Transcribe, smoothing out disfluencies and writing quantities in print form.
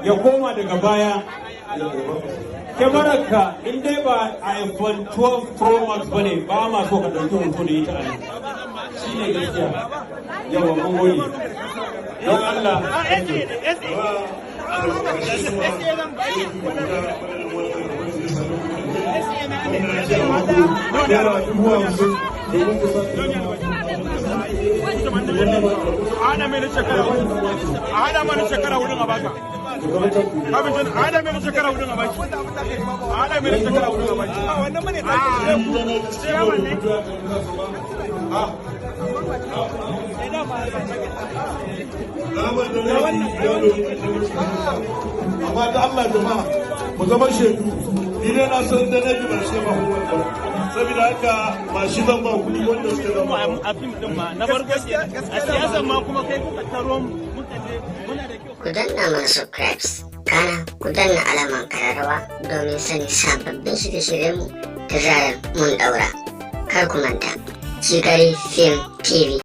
Ya koma daga baya. Kyamararka, in dai ba iPhone 12 Pro Max ba ne, ba ma so ka ɗauki hoto da ita a nan. Shi ne gaskiya. Yawa, mun gode. Don Allah. ₦50,000 domin ku san A hada mai na shekara 4 a baka. Abin a hada mai na shekara 4 a baki. A hada mai na shekara 4 a baki. Wannan bane ta. Ciyaman ne. Amma da Allah jama'a, mu zama shaidu. Ni dai na san da nake ba shi ba, saboda haka ba shi zan ba kuɗi wanda suka zama A fim din ma na farko a siyasan ma kuma kai kuka taro mu muka je muna da kyau. Ku danna mana subscribe, kana ku danna alaman kararrawa domin sanin sababbin shirye-shiryenmu da zarar mun daura. Kar ku manta, Cigari Film TV.